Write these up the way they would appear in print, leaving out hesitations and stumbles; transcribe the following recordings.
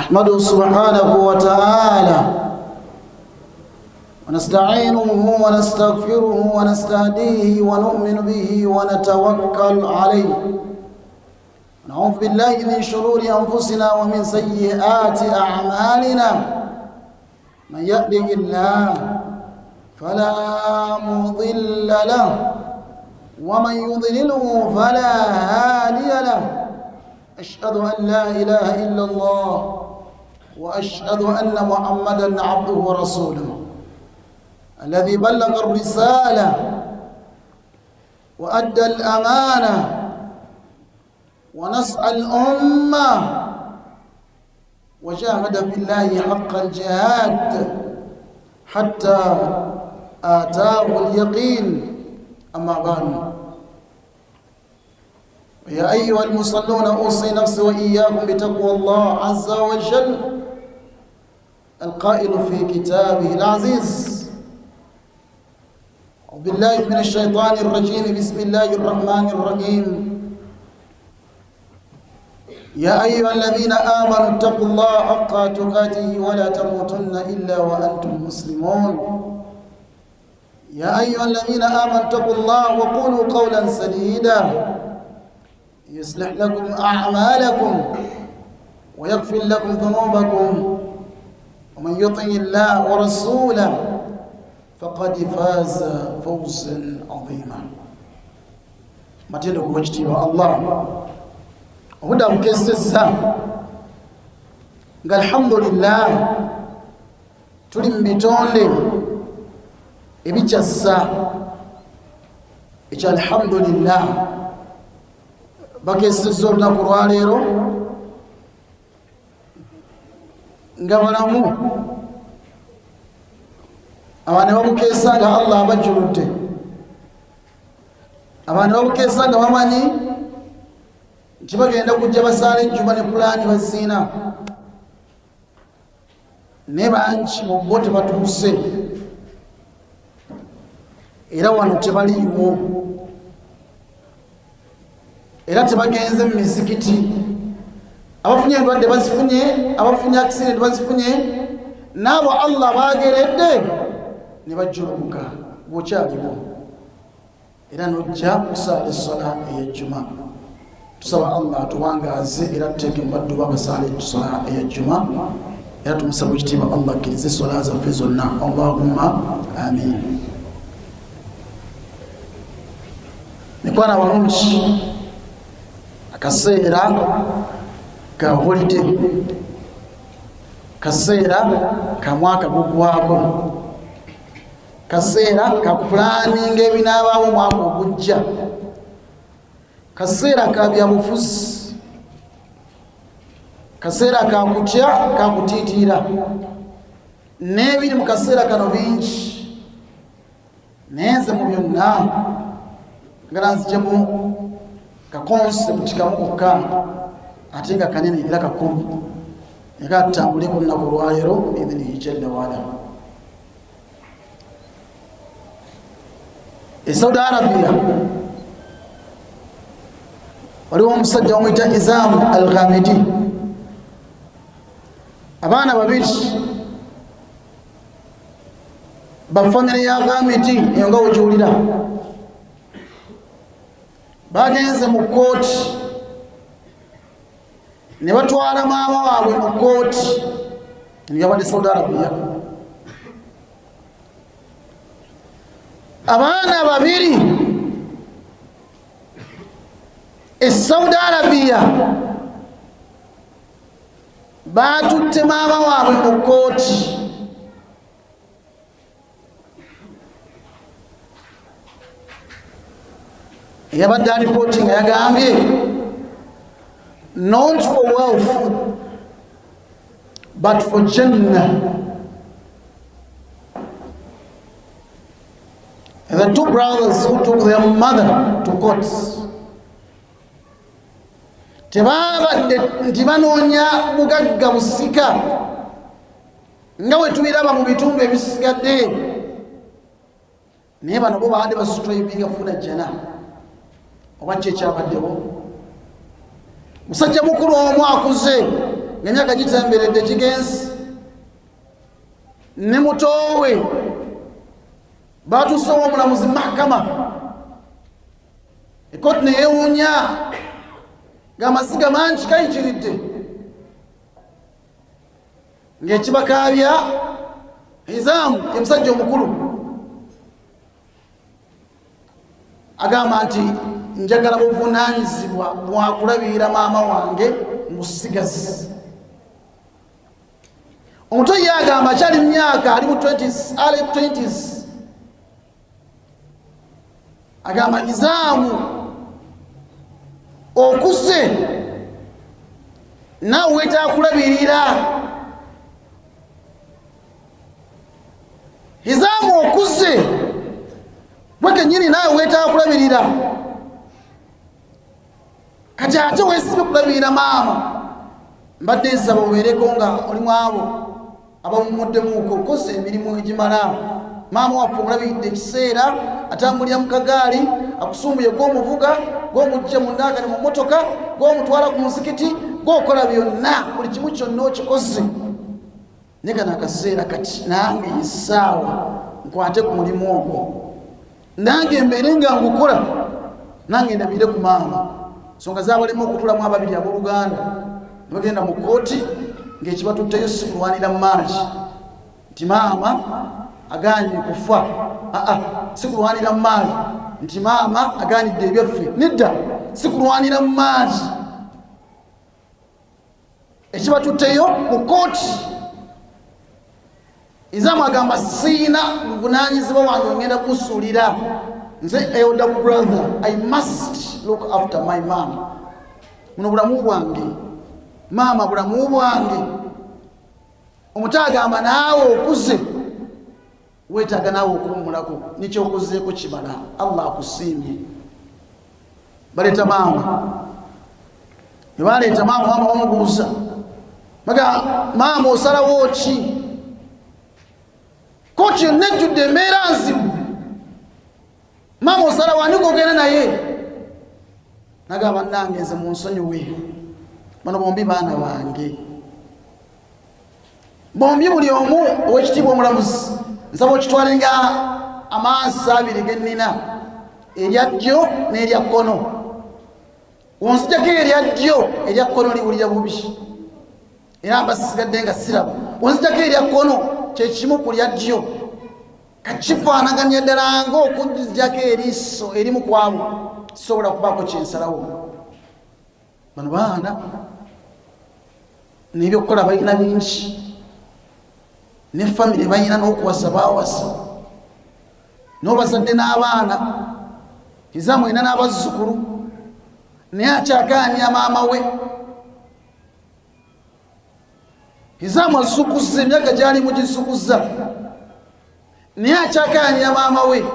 نحمده سبحانه وتعالى ونستعينه ونستغفره ونستهديه ونؤمن به ونتوكل عليه. نعوذ بالله من شرور أنفسنا ومن سيئات أعمالنا. من يهده الله فلا مضل له ومن يضلله فلا هادي له. أشهد أن لا إله إلا الله وأشهد أن محمدا عبده ورسوله الذي بلغ الرسالة وأدى الأمانة ونصح الأمة وجاهد في الله حق الجهاد حتى آتاه اليقين. أما بعد، يا أيها المصلون، أوصي نفسي وإياكم بتقوى الله عز وجل القائل في كتابه العزيز: أعوذ بالله من الشيطان الرجيم، بسم الله الرحمن الرحيم. يا أيها الذين آمنوا اتقوا الله حق تقاته ولا تموتن إلا وأنتم مسلمون. يا أيها الذين آمنوا اتقوا الله وقولوا قولا سديدا يصلح لكم أعمالكم ويغفر لكم ذنوبكم، ومن يطع الله ورسوله فقد فاز فوزا عظيما. Matendo ku ekitiibwa Allah obudde bukesezza nga alhamdulillah tuli mu bitonde ebikyassa ekyo. Alhamdulillah, bakesezza olunaku lwaleero nga balamu, abantu babukeesa nga Allah abajjuludde, abantu babukeesa nga bamanyi nti bagenda kujja basaala ejjuma ne pulaani baziina, naye bangi mu bo tebatuuse era wano tebaliiwo era tebagenze mu mizikiti. Abafunye endwadde bazifunye, abafunye accident bazifunye, n'abo Allah bageredde ne bajjulukuka. Bw'okyaliwo era nojja kusaala essola ey'ejjuma, tusaba Allah atuwangaaze era tuteeke mu baddu babasaala essola ey'ejjuma, era tumusaba ekitiibwa Allah akkirize essola zaffe zonna. Allahumma amin. Mikwano abalungi, akaseera ka holiday, kaseera ka mwaka gugwako, kaseera ka kupulaninga ebinaabaawo omwaka ogujja, kaseera ka byabufuzi, kaseera ka kutya, ka kutiitiira, n'ebiri mu kaseera kano bingi. Naye nze mu byonna ngala nzijemu ka concept kamu kokka, ate nga kanene era kakulu, era tutambuleko olunaku olwaleero biidhinihi jalla waala. E Saudi Arabia waliwo omusajja bamuyita Izam Al Ghamidi, abaana babiri bafamire ya Ghamidi eyo nga wegiwulira bagenze mu kkooti ne batwala maama waabwe mu kkooti yabadde Saudi Arabia. Abaana babiri e Saudi Arabia baatutte maama waabwe mu kkooti. Eyabadde alipooti nga yagambye not for wealth but for jannah. And the two brothers who took their mother to court tebabadde nti banoonya bugagga busika nga bwe tubiraba mu bitundu ebisigadde, naye bano bo babadde basutribinga kufuna jjana. Oba ki ekyabaddewo? Musajja mukulu omu akuze Ngaemyaka gitemberedde gigenzi ne mutoowe batuusewo omulamuzi mahakama ekooti neyewuunya ng'amasiga mangi kayitiridde ng'ekibakaabya Hizaamu ye musajja omukulu agamba nti njagala buvunaanyizibwa bwakulabirira maama wange musigazi. Omuto ye agamba akyali mu myaka ali mu 20s, early 20s, agamba Izaamu okuze naawe wetaaga kulabirira. Hizaamu okuze gwe kenyini naawe wetaaga kulabirira. Kati ate wesibe kulabirira maama, mbadde nsaba obeereko nga oli mwabo abawummuddemuuko, okoze emirimu egimala. Maama waffe omulabiridde ekiseera, atambulira mu kagaali, akusumbuye, gwomuvuga, gwomujja mu naakani mu mmotoka, gwomutwala ku muzikiti, gwokola byonna, buli kimu kyonna okikoze. Naye kano akaseera kati nange essaawa nkwate ku mulimu ogwo, nange mbeere nga ngukola, nange ndabire ku maama. Nsonga zabalema okutulamu ababiri abooluganda ne bagenda mu kkooti ng'ekibatutteyo si kulwanira mu maaki nti maama agaanye kufa, aa si kulwanira mu maali nti maama agaanidde ebyaffe, nedda, si kulwanira mu maaki. Ekibatutteyo mu kkooti, Izamu agamba siina buvunaanyizibwa wange ngenda kusuulira nze elder brother, I must look after my mom. Buno bulamu bwange maama, bulamu bwange. Omuto agamba naawe okuze weetaaga naawe okuwummulako, nekyokuzeeko kimala, Allah akusiimye. Baleeta maama, bebaleeta maama, maama bamubuuza baga maama osalawo ki? Kooti yonna ejjudde embeera nzibu, maama osalawo ani gogenda naye? Nagamba bannange nze munsonyiwe, bano bombi baana bange bombi, buli omu owekitiibwa omulamuzi nsaba okitwale nga amaaso abiri gennina, erya ddyo n'erya kkono. Wonzijako erya ddyo, erya kkono liwulira bubi era mba sisigadde nga siraba. Wonzijako erya kkono kyekimu ku lya ddyo, kakifaanaganya ddala ngaokujjako eriiso erimu kwabo, sisobola kubaako kyensalawo. Bano baana n'ebyokukola balina bingi, ne famire balina n'okuwasa bawasa, n'obazadde n'abaana, Izaamu alina n'abazzukulu, naye akyakaanya maama we. Izaamu azukuza emyaka gyali mugizukuza, naye akyakaanya maama we.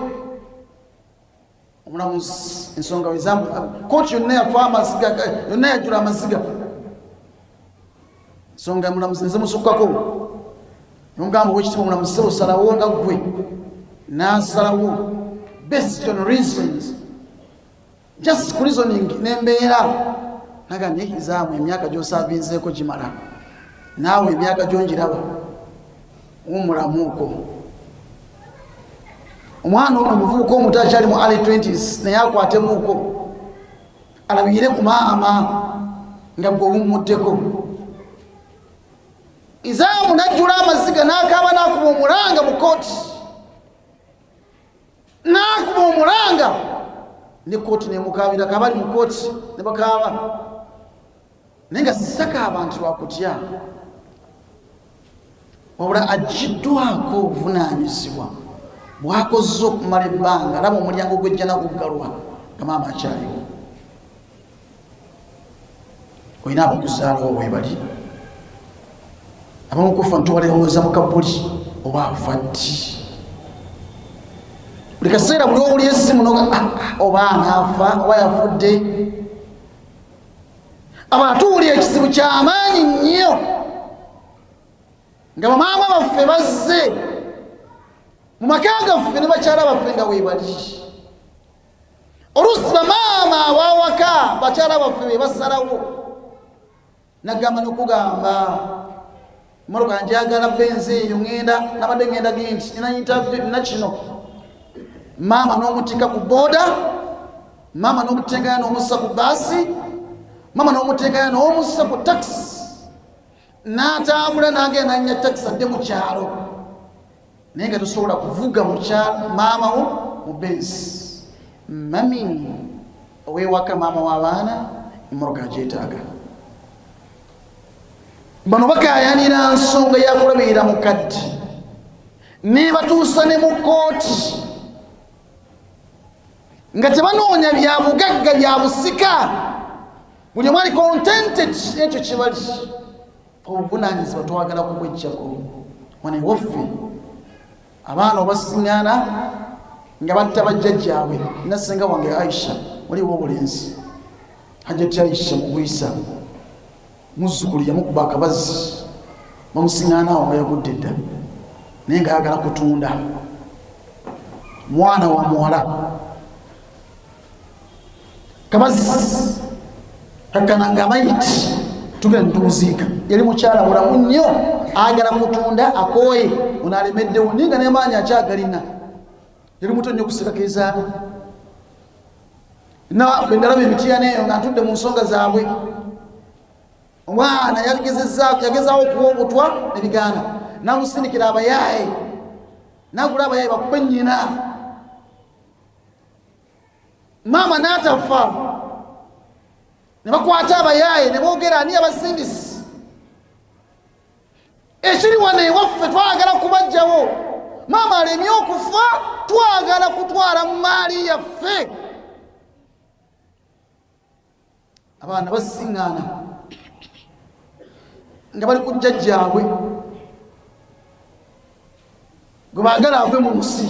Omulamuzi ensonga wezamu kooti yonna yafa amaziga, yonna yajjula amaziga. Ensonga mulamuzi nze musukkako, nomugamba owekitiibwa omulamuzi sebo nga ggwe. Nasalawo based on reasons, just ku reasoning n'embeera, naga naye Izaamu emyaka gy'osaavinzeeko gimala, naawe emyaka gyongiraba, wumulamuuko. Omwana ono omuvubuka omuto akyali mu early 20s naye akwatemuuko alabire ku maama nga gwe owummuddeko. Izaamu najjula amaziga n'akaaba n'akuba omulanga mu kooti, n'akuba omulanga ne kooti nemukaabira, kabali mu kooti ne bakaaba, naye nga sakaaba nti lwakutya, wabula agiddwako obuvunaanyizibwa bwakoze okumala ebbanga. Laba omulyango gw'ejjana guggalwa nga maama akyaliwo. Olina abakuzaalawo webali, abamu kufa ntubalowooza mu kabuli oba afa ddi, buli kaseera buli owuli esimu noga oba anaafa oba yafudde. Abantu tuwulira ekizibu kyamaanyi nnyo nga bamaama baffe bazze mu maka gaffe ne bakyala baffe nga weebali. Oluusi bamaama abawaka bakyala baffe be basalawo. Nagamba nokugamba mmotoka njagala benzi eyo, ŋŋenda nabadde ŋŋenda genti nina interview nina kino. Maama n'omutikka ku booda, maama n'omuteekayo n'omussa ku baasi, maama n'omuteekayo n'omussa ku takisi, n'atambula n'agenda n'annya takisi adde mu kyalo, naye nga tosobola kuvuga mukyalo maama wo mu benzi. Mami owewaka, maama w'abaana, emmotoka agyetaaga. Bano bakayanira nsonga yakulabirira mukadde, nebatuusa ne mu kooti nga tebanoonya bya bugagga bya busika, buli omu ali contented ekyo kibali. Obuvunanyizibwa twagala kubwejjako. Wano ewaffe abaana obasiŋŋaana nga batta bajjajjaabwe. Nasenga wange Aisha waliwo obulenzi, Hajati Aisha mugwisa, muzzukulu yamukuba akabazi, bamusiŋŋaana awo nga yagudde dda, naye nga ayagala kutunda mwana wa muwala. Kabazi kakkana nga amayiti tugenda nitumuziika. Yali mukyala mulamu nnyo, ayagala kutunda, akooye, ono alemeddewo, naye nga nemaanyi akyagalina. Yali muto nnyo okusika kezaala. Bwendalaba emitiyana eyo nga ntudde mu nsonga zaabwe, omwana yagezawo okuwa obutwa nebigaana, namusindikira abayaaye, nagula abayaaye bakube nnyina, maama n'atafa. Ne bakwata abayaaye ne boogera ani abasindisi. Ekiri wano ewaffe twagala kubajjawo. Maama alemye okufa, twagala kutwala mu maali yaffe. Abaana basiŋŋaana nga bali ku jjajjaabwe gwe baagala ave mu nsi.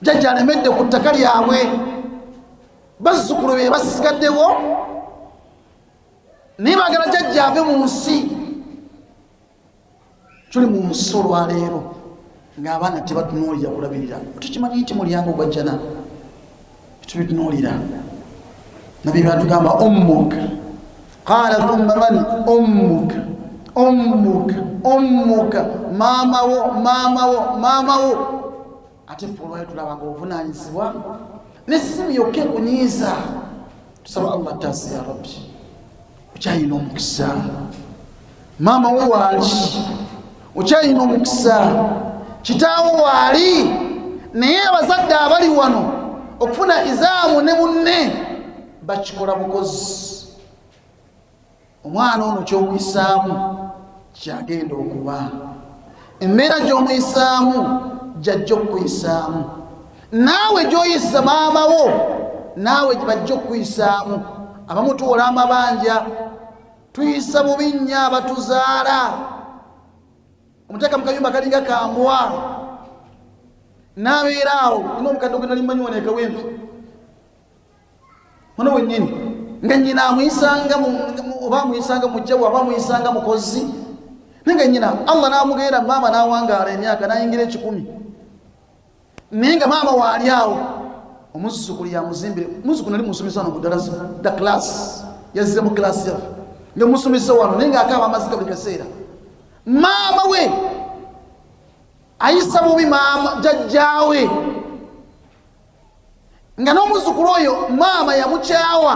Jjajja alemedde ku ttaka lyabwe, bazzukulu be basigaddewo, naye baagala jjajja ave mu nsi. Tuli mu nsi olwaleero ng'abaana tebatunuulira kulabirira. Tukimanyi nti mulyango gwa jjana tubitunuulira. Nabbi batugamba ummuka, qala thumma man ummuka, ummuka, ummuka, maama wo, maama wo, maama wo. Ate ffe olwayo tulaba nga obuvunanyizibwa n'essimu yokka ekunyiiza. Tusaba Allah taasi ya Rabbi. Okyalina omukisa, maama wo waali, okyalina omukisa, kitaawo waali. Naye abazadde abali wano okufuna izaamu ne munne bakikola bukozi. Omwana ono kyomuyisaamu kyagenda okuba, embeera gyomuyisaamu gyajja okukuyisaamu, naawe gyoyisa maama wo naawe bajja okukuyisaamu. Abamu tuwola amabanja, tuyisa bubi nnyo abatuzaala. Omuteeka mu kayumba kalinga kambwa n'abeera awo. Nina omukadde gwe nali mmanyi wano ekawempe ono wennyini, nga nnyina amuyisanga, oba amuyisanga mujja we, oba amuyisanga mukozi, naye nga nnyina Allah n'amugeera, maama n'awangaala emyaka n'ayingira 100, naye nga maama waali awo. Omuzzukulu yamuzimbire. Muzzukulu nali musomesa wano mudalasa the class, yazze mu class yaffe nga musomesa wano, naye nga akaaba amaziga buli kaseera. Maama we ayisa bubi maama jajjaawe, nga n'omuzzukulu oyo maama yamukyawa,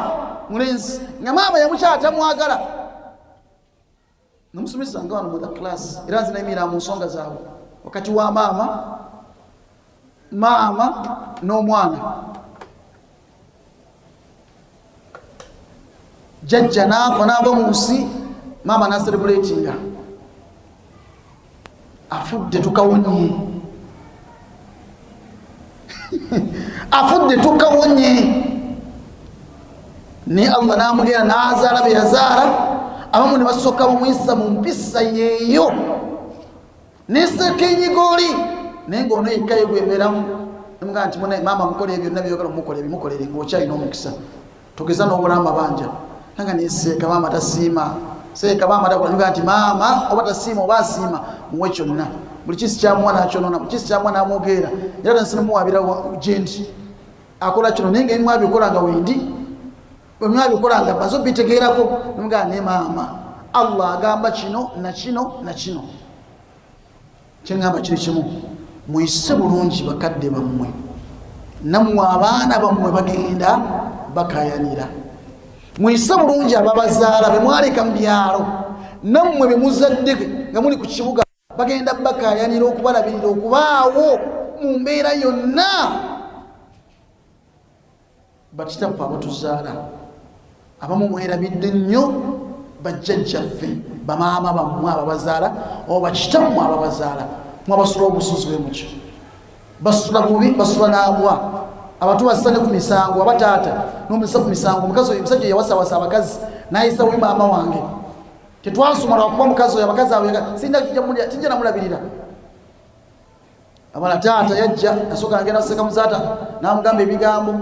mulenzi nga maama yamukyawa, tamwagala. Namusomesa nga wano mu the class, era nze nayimirira mu nsonga zaabwe wakati wa maama maama n'omwana. Jajja naafa naava mu nsi, maama naserebuletinga afudde, tukawonye, afudde tukawonye. Naye Allah namugenda nazaala be yazaala, abamu ne basooka bamuyisa mu mpisa yeeyo nesekenyigooli, naye ngaono yekka ye gwembeeramu. Nemugaa nti munaye maama mukola ebyo byonna byeyogala, omukola ebimukolere ngaokyalina omukisa, togeza n'owola amabanja. Nanga neseeka maama tasiima, seeka maama takola. Nti maama oba tasiima oba asiima, muwe kyonna, buli kisi kyamuwa nakyonona, buli kisi kyamuwa namwogeera, era tansinamuwabira gyendi akola kino, naye nga ebimu abikola nga wendi. Bwemwabikola nga bazo bitegeerako nemugamba ne maama Allah agamba kino na kino na kino. Kyeŋŋamba kiri kimu, muyise bulungi bakadde bammwe, nammwe abaana bammwe bagenda bakayanira. Muyise bulungi ababazaala be mwaleka mu byalo, nammwe be muzadde nga muli ku kibuga bagenda bakayanira okubalabirira, okubaawo mu mbeera yonna. Bakitaffe abatuzaala abamu mwerabidde nnyo bajjajjaffe, bamaama bammwe ababazaala oba bakitammwe ababazaala, mwabasula obusuzi bwe mutyo, basula bubi, basula n'abwa abantu bassa ne ku misango, aba taata n'omusa ku misango. Omukazi oyo omusajja yawasawasa abakazi n'ayisa bubi maama wange, tetwasoma lwakuba mukazi oyo abakazi abo sinja namulabirira. Abala taata yajja nasooka nagenda seka muzaata n'amugamba ebigambo,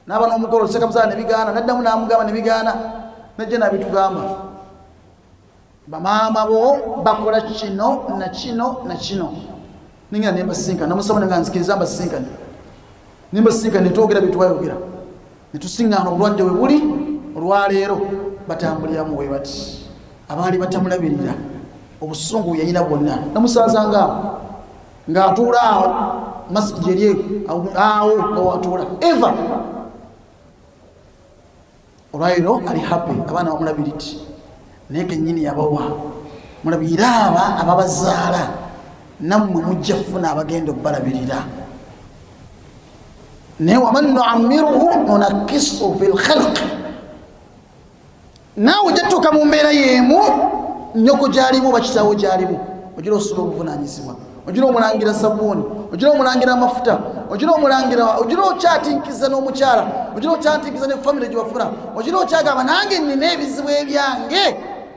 n'aba n'omukolo seka muzaata nebigaana, n'addamu n'amugamba nebigaana, najja n'abitugamba. Bamaama bo bakola kino na kino na kino. Ninga nembasinkana, namusaba nga nzikiriza mbasinkane, nembasinkane netwogera byetwayogera, netusiŋŋaana obulwadde we buli olwaleero batambuliramu we bati. Abaali batamulabirira obusungu yalina bwonna namusanzanga awo ng'atuula awo masijidi eri awo nga watuula eva olwaliro ali happy, abaana bamulabiriti naye kenyini yabawa mulabirire aba ababazaala, nammwe mujja kufuna abagenda okubalabirira. Naye waman nuamiruhu nunakisu fi lkhalqi, naawe ojja tutuuka mu mbeera y'emu nnyoko gy'alimu oba kitaawo gy'alimu, ogira osula obuvunanyizibwa, ogira omulangira sabbuuni, ogira omulangira amafuta, ogira omulangira, ogira okyatinkiza n'omukyala, ogira okyatinkiza ne famire gye wafuna, ogira okyagamba nange nnina ebizibu ebyange,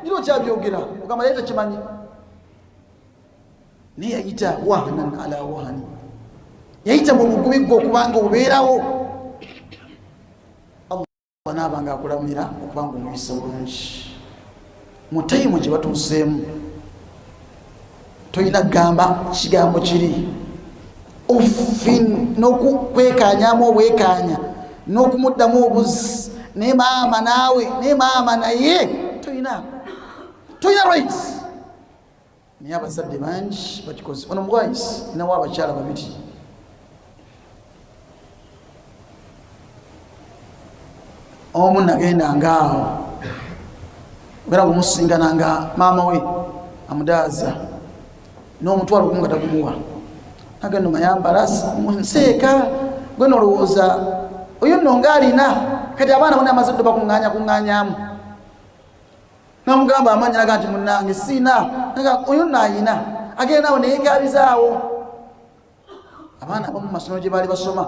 ogira okyabyogera ogamba naye takimanyi. Naye yayita wahanan ala wahani, yayita mu bugubi gwe okubanga obeerawo anaaba nga akulamira okuba nga omuyisa bulungi mu tayimu gye batuuseemu. Tolina kugamba kigambo kiri uffin n'okukwekaanyamu obwekaanya n'okumuddamu obuzzi, naye maama naawe, naye maama naye tolina right. Naye abazadde bangi bakikoze. Ono mubwayisi nawo abakyala babiri, omu nagenda ngaawo ogera ngaomusingana nga maama we amudaaza n'omutwalo gumu nga tagumuwa, nagenda omayambala nseeka gwe nolowooza oyo nno ngaalina kati abaana bona amaze ddo bakuŋŋaanya kuŋŋaanyamu, namugamba amanya naga nti munange siina, oyo nno ayina agenda awo neyekabizaawo. Abaana abamu mu masomero gye baali basoma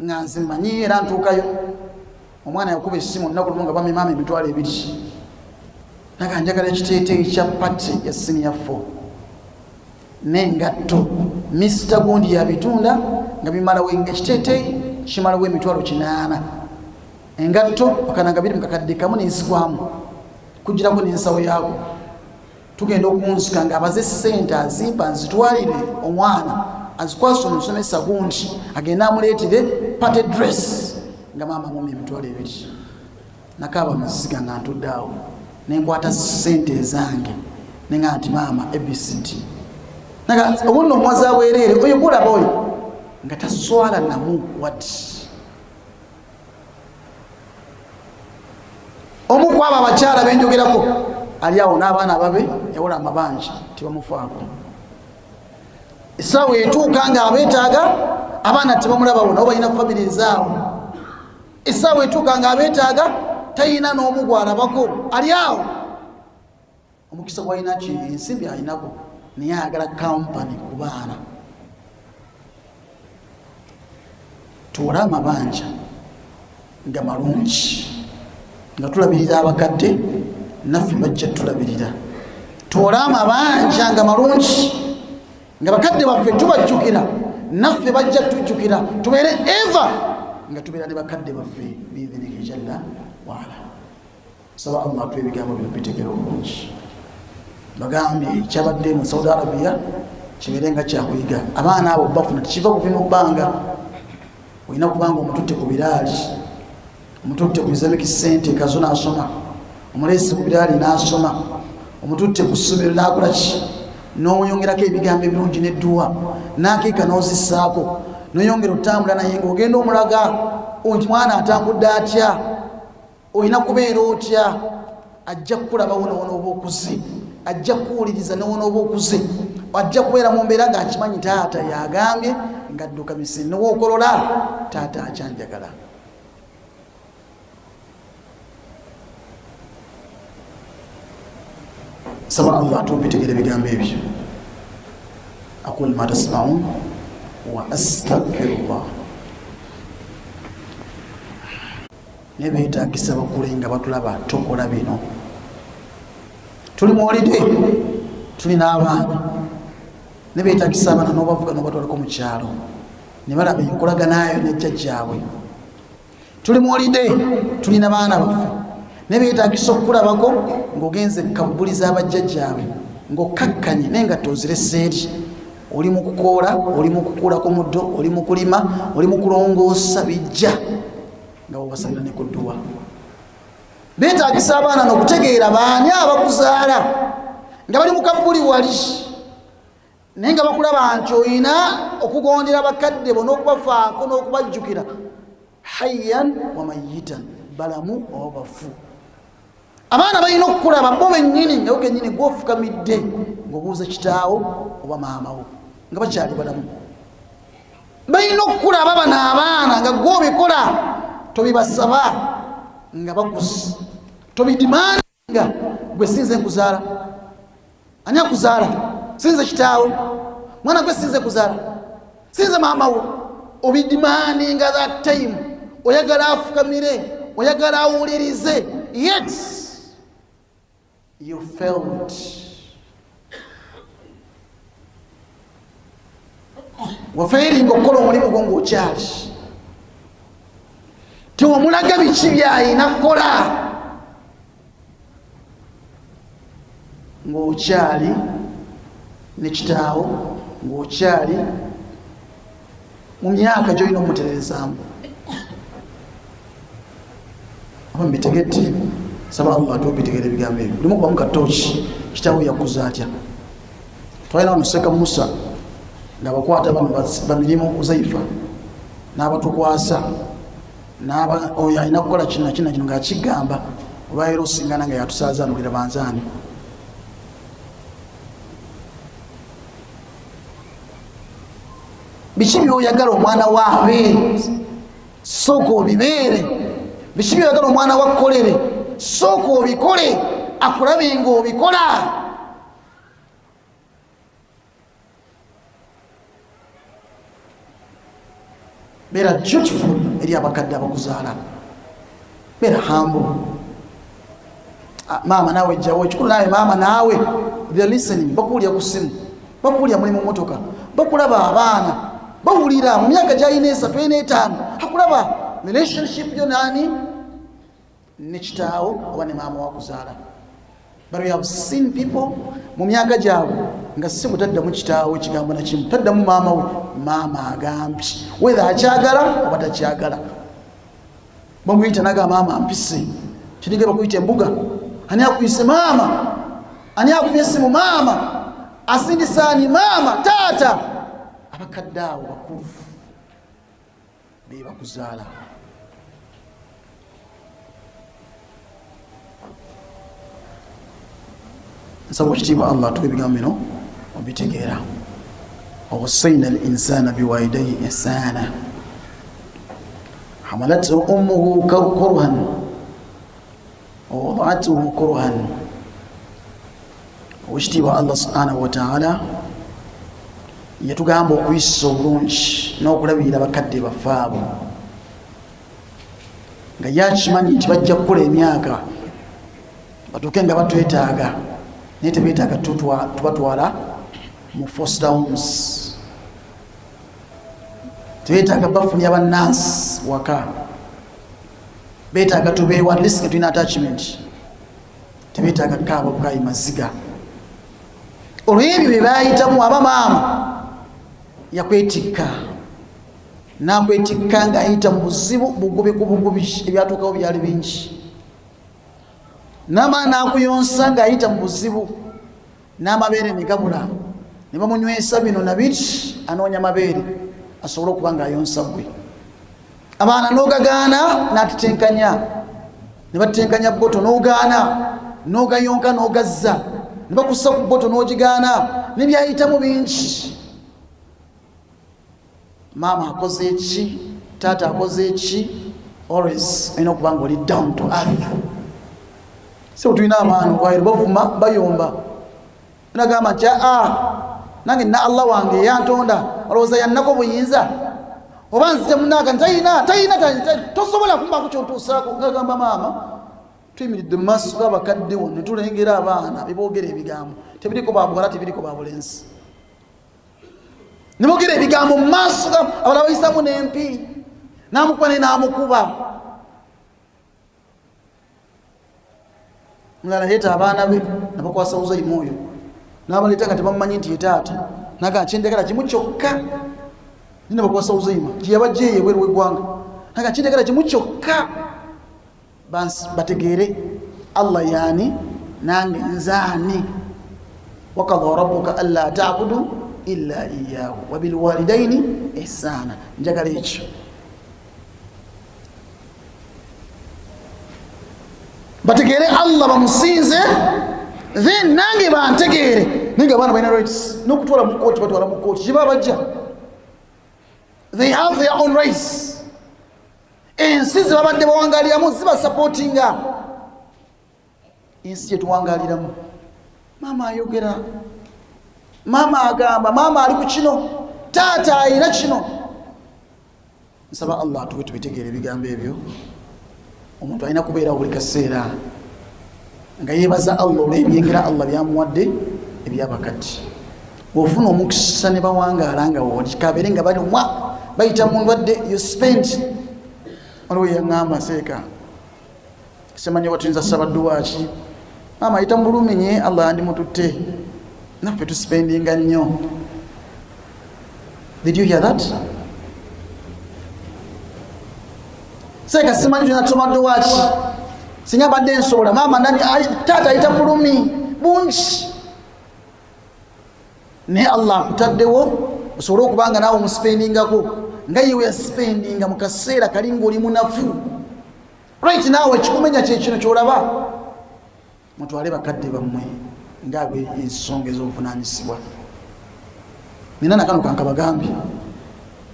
nga nze mmanyi era ntuukayo, omwana yakuba essimu olunaku lumu nga bamye maama 20,000, naga njagala ekiteeteeyi kya pati ya siniya 4 n'engatto, misita gundi yabitunda nga bimalawo ekiteeteeyi kimalawo 800,000, engatto akananga biri mu kakadde kamu n'enzigwamu kugirako n'ensawo yaako. Tugenda okunzika nga abaze ssente azimpa nzitwalire omwana azikwasa omusomesa gundi agende amuleetere party dress, nga maama mumi 20,000. Nakaaba maziga nga ntudde awo nenkwata ssente ezange nenga nti maama abcd obunno omuwaza bwereere oyo gulaba oyo nga taswala namu wati. Omu ku abo abakyala benjogerako ali awo n'abaana ababe yawola amabanja tebamufaako, essaawa etuuka nga abeetaaga abaana tebamulabawo, nabo balina famire ezaabo. Essaawa etuuka nga abeetaaga talina n'omu gwalabako, ali awo omukisa gwalina ki ensimbi alinako, naye ayagala kampani ku baana. Tuwole amabanja nga malungi nga tulabirira abakadde, naffe bajja tulabirira. Tuwole amabanja nga malungi nga bakadde baffe tubajjukira, naffe bajja tujjukira, tubeere eva nga tubeera ne bakadde baffe biidhinihi jalla waala. Saba Allah atuwe ebigambo bino bitegere obulungi. Bagambye kyabadde mu Saudi Arabia kibeere nga kyakuyiga. Abaana abo bafuna tekiva buvi mu bbanga, olina kubanga omututte ku biraali, Omututte ku Islamic Center Kazo n'asoma, omuleese ku biraali n'asoma, omututte ku ssomero n'akola ki, n'oyongerako ebigambo ebirungi n'edduwa n'akiika n'ozissaako, n'oyongera otambula naye ng'ogenda omulaga nti mwana atambudde atya, olina kubeera otya. Ajja kukulaba wonawona oba okuze, ajja kukuwuliriza newona oba okuze, ajja kubeera mu mbeera ng'akimanyi taata yagambye ng'adduka misiri, newokolola taata akyanjagala. Saba Allah atubitegere ebigambo ebyo. Aqul ma tasmaun wa astaghfirullah. Naye beetagisa bakule nga batulaba tukola bino. Tuli muwolide, tuli n'abaana, ne beetagisa abaana n'obavuga n'obatwalako mu kyalo ne balaba enkolaganayo ne jjajjaabwe. Tuli muwolide, tulina baana baffe, ne beetagisa okukulabako ng'ogenze kabbuli z'abajjajjaabwe ng'okkakkanye naye nga tozirese eri. Oli mu kukoola, oli mu kukuulako muddo, oli mu kulima, oli mu kulongoosa bijja nga bwebasabira ne ku dduwa. Beetagisa abaana n'okutegeera baani abakuzaala nga bali mu kabbuli wali, naye nga bakulaba nti olina okugondera bakadde bo n'okubafaako n'okubajjukira hayyan wa mayitan, balamu oba bafu. Abaana balina okukulaba bo bennyini nga kennyini gwofukamidde ng'obuuza kitaawo oba maama wo nga bakyali balamu. Balina okukulaba bano abaana nga gwobikola, tobibasaba nga bakuze, tobidimandinga gwe sinze nkuzaala. Ani akuzaala? Sinze kitaawo mwana gwe, sinze kuzaala, sinze maama wo. Obidimandinga that time, oyagala afukamire, oyagala awulirize, yet you failed. Wafairinga okukola omulimu gwo ng'okyali, tewamulaga biki byayina kukola ng'okyali ne kitaawo, ng'okyali mu myaka gy'olina omutererezaamu. Aba mbitegedde? Saba Allah ate obitegere ebigambo ebyo. Olimu kubamu katooki, kitaawo yakuza atya? Twalina wano Seka Musa nga bakwata bano bamirimu Uzaifa n'abatukwasa, oyo alina kukola kino nakino kino ng'akigamba. Olwaleero osingana nga yatusaazaanulira banzaani. Biki byoyagala omwana waabe? Sooka obibeere. Biki byoyagala omwana wakkolere? Sooka obikole, akulabe nga obikola. Beera dutiful eri abakadde abakuzaala, beera humble. Maama naawe jjawo ekikulu, naawe maama naawe, they're listening, bakuwulira ku ssimu, bakuwulira muli mu motoka, bakulaba abaana bawulira mu myaka gyalina 3 ena 5, akulaba relationship yo nani ne kitaawo oba ne maama wakuzaala. But we have seen people mu myaka gyabwe nga si butaddamu kitaawo ekigambo nakimu, taddamu maama we. Maama agambye whether akyagala oba takyagala, bamuyita naga maama mpise kiringa bakuyita embuga. Ani akuyise maama? Ani akubye esimu maama? Asindisaani maama? Taata. Abakadde abo bakulu bebakuzaala. Nsaba okitiibwa Allah atuwa ebigambo bino obitegeera. Wawasaina al insana biwalidaihi ihsana hamalathu ummuhu kurhan wawadatuhu kurhan. Owekitiibwa Allah subhanahu wataala yatugamba okuyisa obulungi n'okulabirira bakadde baffe abo, nga yakimanyi nti bajja kukola emyaka batuuke nga batwetaaga, naye tebeetaaga tubatwala mu foster homes, tebeetaaga bafunira bannansi waka, beetaaga tubeewo at least nga tulina attachment. Tebeetaaga kukaaba bukayi maziga olw'ebyo bye baayitamu. Aba maama yakwetikka Nakwetikka ng'ayita mu buzibu bugubi ku bugubi, ebyatuukawo byali bingi. N'amala n'akuyonsa ng'ayita mu buzibu, n'amabeere ne gabula, ne bamunywesa bino na biri, anoonya mabeere asobole okuba ng'ayonsa ggwe. Abaana n'ogagaana n'atutenkanya, ne batenkanya bboto n'ogaana, n'ogayonka n'ogazza, ne bakussa ku bboto n'ogigaana, ne byayitamu bingi. Maama akoze ki, taata akoze ki, always olina okuba nga oli down to earth. Si tulina abaana olwaliro bavuma bayomba, nagamba nti aa nange nina Allah wange eyantonda, olowooza yannako buyinza oba nzije munaka ntayina tayina tosobola kumbaku kyontuusaako. Ngagamba maama tuyimiridde mu maaso g'abakadde wano ne tulengera abaana beboogera ebigambo tebiriko babuwala tebiriko babulenzi, ne boogera ebigambo mu maaso abalala bayisamu n'empi, n'amukuba naye n'amukuba. Mulala yeta abaana be nabakwasa Uzaimu oyo n'abaleeta nga tebamumanyi nti ye taata, naga kyendagala kimu kyokka nina bakwasa Uzaima gyeyabajja eyo ebweru w'eggwanga, naga kyendagala kimu kyokka bategeere Allah yaani nange nzaani. Wakadha rabbuka alla tabudu illa iyahu wabilwalidaini ihsana. Njagala ekyo bategeere Allah bamusinze, then nange bantegeere. Naye nga abaana balina rights n'okutwala mu kooti, batwala mu kooti kiba bajja, they have their own rights. Ensi ze babadde bawangaliramu zibasapootinga. Ensi gye tuwangaliramu, maama ayogera, maama agamba, maama ali ku kino, taata ayina kino. Nsaba Allah atuwe tubitegeera ebigambo ebyo. Omuntu alina kubeerawo buli kaseera nga yeebaza Allah olw'ebyengera Allah byamuwadde ebyabakati. Ofuna omukisa ne bawangaala nga wooli, kabeere nga balumwa bayita mu ndwadde, you spend. Waliwo yaŋŋamba seeka simanyi oba tuyinza saba dduwaaki, maama ayita mu bulumi nye Allah yandimututte, naffe tusipendinga nnyo. Did you hear that? Seeka simanyi tuyinza tusoma dduwaaki, singa mbadde nsobola maama nani taata ayita mu bulumi bungi, naye Allah akutaddewo osobole okuba nga naawe omusipendingako nga yewe yasipendinga mu kaseera kali ngaoli munafu. Right naawe ekikumenya kyekino kyolaba. Mutwale bakadde bammwe nga ensonga ez'obuvunanyisibwa. Nina nakano kankabagambye,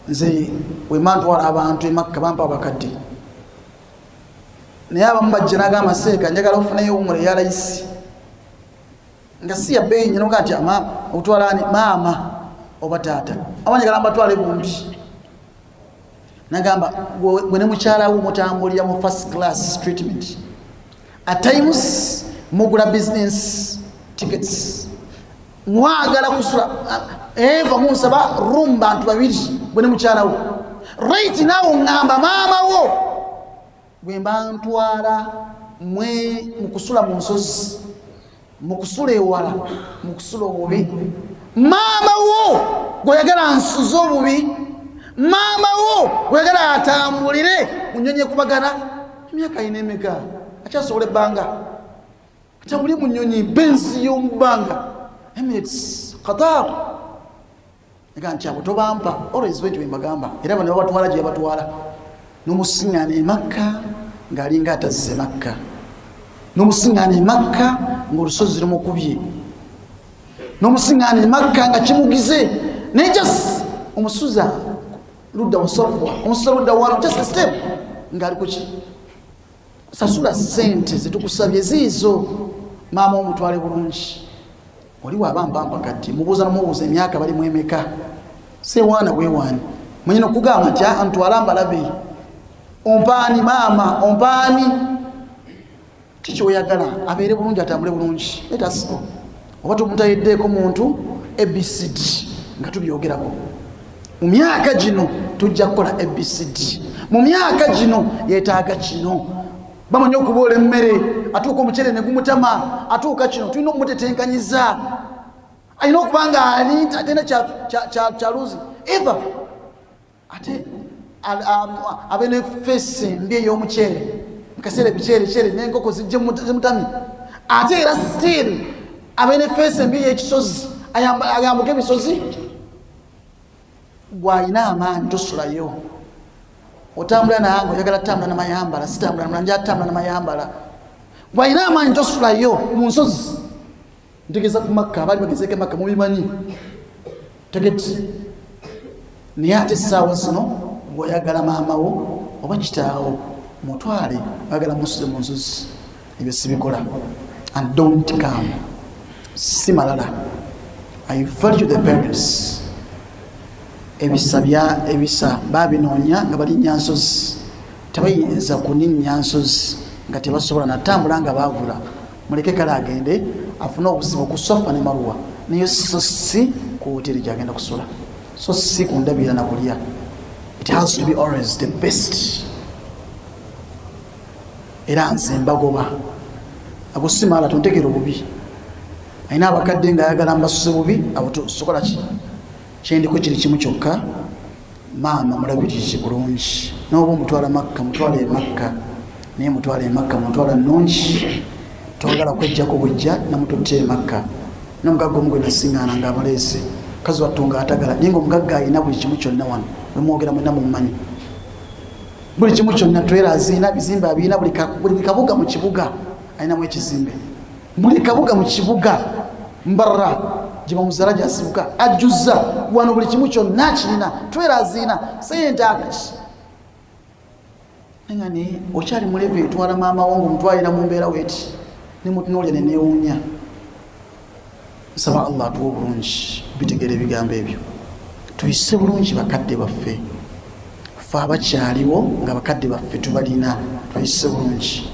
nze wema ntwala abantu emakka bampa abakadde, naye abamu bajja nagamba seeka njagala ofuneyo owumula eya layisi nga si ya bbeeyi nnyo, noga nti ama okutwala ani maama oba taata, aba njagala mbatwale bombi. Nagamba gwe ne mukyala wo mutambulira mu first class treatment, at times mugula business tickets, mwagala kusula eva munsaba room bantu babiri gwe ne mukyala wo. Right now ngamba maama wo gwe mba ntwala mwe mukusula mu nsozi, mukusula ewala, mukusula obubi. Maama wo gweyagala nsuze obubi, maama wo gweyagala atambulire mu nnyonyi ekubagana emyaka ayina emeka akyasobola ebbanga atambulire mu nnyonyi bensi y'omu bbanga Emirates, Qatar. Nga nti abo tobampa always bwekyo bembagamba, era bano babatwala gye babatwala n'omusiŋŋaana e Makka ng'alinga atazze Makka, n'omusiŋŋaana e Makka ng'olusozi lumukubye, n'omusiŋŋaana e Makka nga kimugize, naye just omusuza ludda wasafwa, omusuza ludda wano, just a step ng'ali kuki. Sasula sente zetukusabye ziizo, maama omutwale bulungi. Oli waba mpampa kati mubuuza nomubuuza emyaka bali mwemeka, sewaana wewaani manyi nokugamba nti ntwala mbalabe, ompaani maama ompaani kikyoyagala abeere bulungi atambule bulungi. Let us go. Oba tumutayiddeeko muntu ABCD nga tubyogerako mu myaka gino, tujja kukola ABCD mu myaka gino, yeetaaga kino, bamanyi okuboola emmere, atuuka omuceere ne gumutama, atuuka kino tulina okumutetenkanyiza, alina okuba nga ali tena kyaluzi eva Ate abe ne feesi embi ey'omuceere mukaseera ebiceerekyere n'enkoko zijje zimutami. Ate era still abe ne feesi embi ey'ekisozi, ayambuke ebisozi. Gwalina amaanyi tosulayo, otambula nange oyagala tambula namayambala, sitambula nanja tambula namayambala. Gwalina amaanyi tosulayo mu nsozi, ntegeeza ku Makka, abaali bagezeeko emakka mubimanyi tegeti. Naye ate essaawa zino ng'oyagala maama wo oba kitaawo mutwale, oyagala musuze mu nsozi. Ebyo sibikola and don't come, si malala. I value the parents. Ebisa bya ebisa babinoonya nga balinnya nsozi, tebayinza kuninnya nsozi nga tebasobola natambula nga baavula. Muleke kale agende afune obuzibu ku Sofa ne Maruwa, naye so si ku hoteri gyagenda kusula, so si ku ndabirira na kulya. It has to be always the best. Era nze mbagoba ago si maala, tontegera obubi. Alina abakadde nga ayagala mbasuze bubi, abo sokola ki kyendiko kiri kimu kyokka. Maama mulabirizi bulungi, noba omutwala Makka, mutwala emakka, naye mutwala emakka mutwala nnungi. Twagala kwejjako bwejja namututte emakka nomugagga omu gwe nasiŋŋaana nga abaleese kazi wattu nga atagala, naye nga omugagga alina buli kimu kyonna. Wano wemwogera mwena mummanyi, buli kimu kyonna twera aziina, bizimbe abiina, buli kabuga mu kibuga alinamu ekizimbe, buli kabuga mu kibuga Mbarra gye bamuzala gyasibuka ajjuza wano buli kimu kyonna kirina, twera aziina sente akaki. Nga naye okyali mulevu, etwala maama wo ngaomutwalira mu mbeera weti, nemutunuulya nenewuunya. Nsaba Allah atuwa obulungi bitegeera ebigambo ebyo, tuyise bulungi bakadde baffe. Fe abakyaliwo nga bakadde baffe tubalina, tuyise bulungi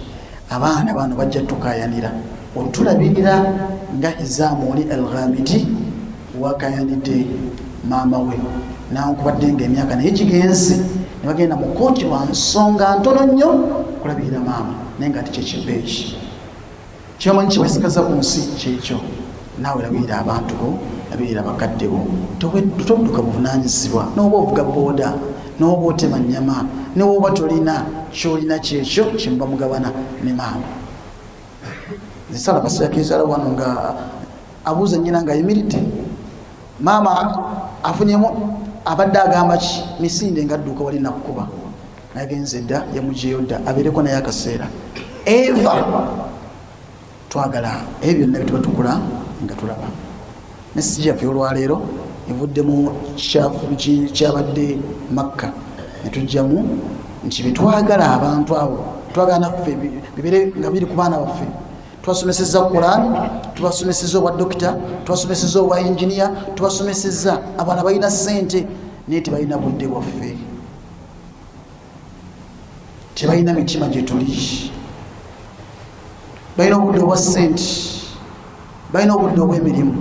abaana bano, bajja tukayanira otulabirira nga Hizaamu oli Alghamidi wakayanidde maama we, nankubadde nga emyaka naye gigenze, ne bagenda mu kooti lwa nsonga ntono nnyo, kulabirira maama, naye nga ati kyekibeeki kyebamanyi kyebasikaza ku nsi kyekyo. Naawe labirira abantu bo, labirira bakadde bo, todduka buvunanyizibwa. Noba ovuga booda, noba otema nyama, newoba tolina kyolina, kyekyo kyemuba mugabana ne maama. Zisala basirakezala wano nga abuuza nyina nga ayimiridde, maama afunyemu abadde agamba ki misinde nga adduka wali nakkuba nagenze dda, yamujeyo dda abeereko naye akaseera. Eva twagala ebyo byonna byetuba tukula nga tulaba. Message yaffe olwaleero evuddemu kyabadde Makka, netujjamu nti byetwagala abantu abo twagala naffe bibere nga biri ku baana baffe. Twasomeseza Quran, tubasomeseza obwa dokita, twasomeseza obwa inginiya, tubasomeseza abaana balina sente, naye tebalina budde bwaffe, tebalina mitima gyetuli. Balina obudde obwa sente, balina obudde obw'emirimu,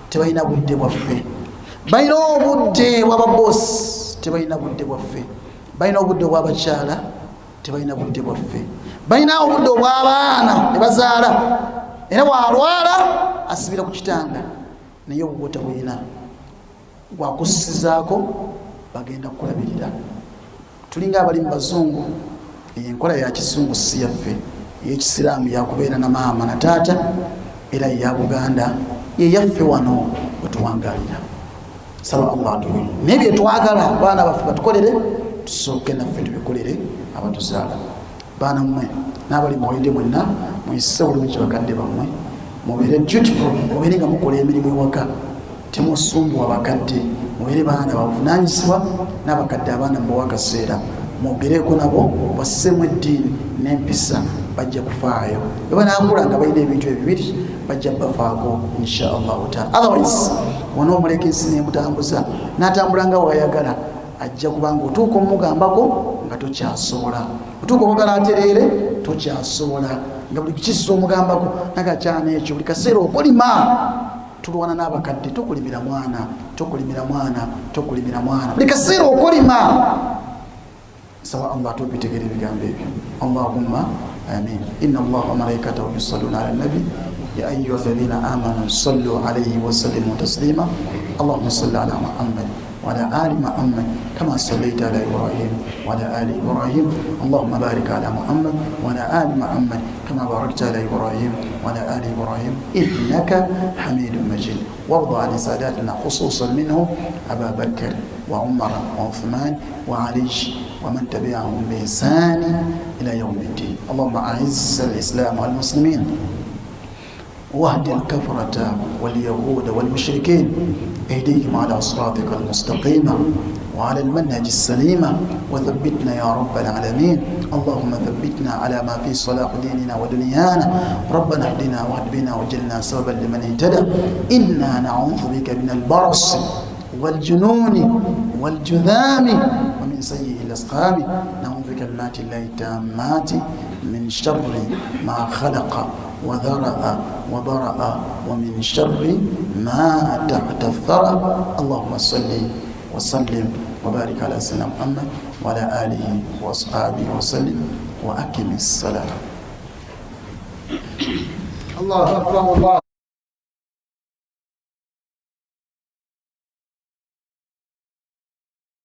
tebalina budde bwaffe. Balina obudde bw'ababosi, tebalina budde bwaffe. Balina obudde obw'abakyala, tebalina budde bwaffe. Balina obudde obw'abaana ne bazaala, era bw'alwala asibira ku kitanda, naye obubwo tebulina gwakussizaako bagenda kukulabirira. Tulinga abali mu bazungu, eyo enkola ya kizungu, si yaffe ey'ekisiraamu yakubeera na maama na taata, era ya Buganda yeyaffe wano wetuwangalira. Saba Allah atuwe naye byetwagala baana baffe batukolere, tusooke naffe tubikolere abatuzaala. Baana mmwe n'abali muwalidde mwenna, muyise bulungi bakadde bammwe, mubeere dutiful, mubeere nga mukola emirimu ewaka, temusumbuwa bakadde, mubeere baana bavunanyizibwa n'abakadde. Abaana mubawe akaseera mwogereko nabo, basseemu eddiini n'empisa, bajja kufaayo. Bwe banaakula nga balina ebintu ebibiri, bajja bafaako insha Allahu taala. Otherwise wona omuleka ensi nemutambuza n'atambula nga wayagala, ajja kubanga otuuka omugambako nga tokyasobola, otuuka okwagala atereere tokyasobola, nga buli kukisa omugambako nagakyana ekyo buli kaseera okolima. Tulwana n'abakadde, tokulimira mwana, tokulimira mwana, tokulimira mwana, buli kaseera okolima. Nsaba Allah atubitegere ebigambo ebyo. Allahumma amin. Inna Allaha wa malaikatahu yusalluna ala nabi ya ayuha alladhina amanu sallu alayhi wa sallimu taslima. Allahumma salli ala Muhammad. وعلى آل محمد كما صليت على إبراهيم وعلى آل إبراهيم. اللهم بارك على محمد وعلى آل محمد كما باركت على إبراهيم وعلى آل إبراهيم إنك حميد مجيد. وارض عن ساداتنا خصوصا منهم أبا بكر وعمر وعثمان وعلي ومن تبعهم بإحسان إلى يوم الدين. اللهم أعز الإسلام والمسلمين، واهد الكفرة واليهود والمشركين، اهديهم على صراطك المستقيم وعلى المنهج السليم، وثبتنا يا رب العالمين. اللهم ثبتنا على ما في صلاح ديننا ودنيانا. ربنا اهدنا واهد بنا وجلنا سببا لمن اهتدى. إنا نعوذ بك من البرص والجنون والجذام ومن سيء الأسقام. نعوذ بكلمات الله التامات من شر ما خلق وذرأ وبرأ ومن شر ما تحت الثرى. اللهم صل وسلم وبارك على سيدنا محمد وعلى آله وأصحابه وسلم، وأقم الصلاة. الله أكبر الله.